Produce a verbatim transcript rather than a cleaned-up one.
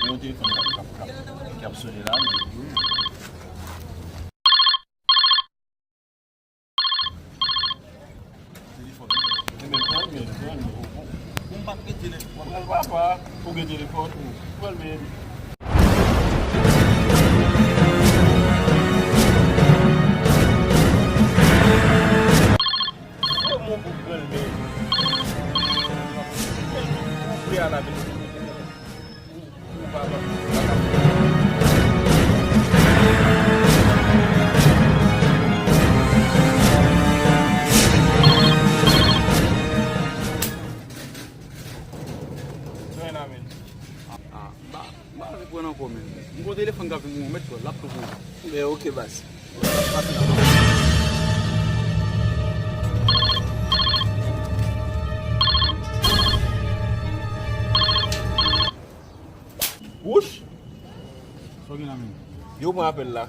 Yon telefòn k ap, k ap, k ap, k ap sone la, men. Telefòn. Men, men, pran l, men, pran l, men. Ou, ou, ou pa t gen telefòn. Pran l, papa. Ou gen telefòn, ou. Pran l, men. Kòman pou pran l, men? Ou prè a la, men. Ah, ba, ba, reprann ankò, men. M gon telefòn k ap vin pou mwen, mèt kò, l ap tou pou mwen. Men, ok, baz. Wouch! Sa w gen la menm? Yo pran apèl la.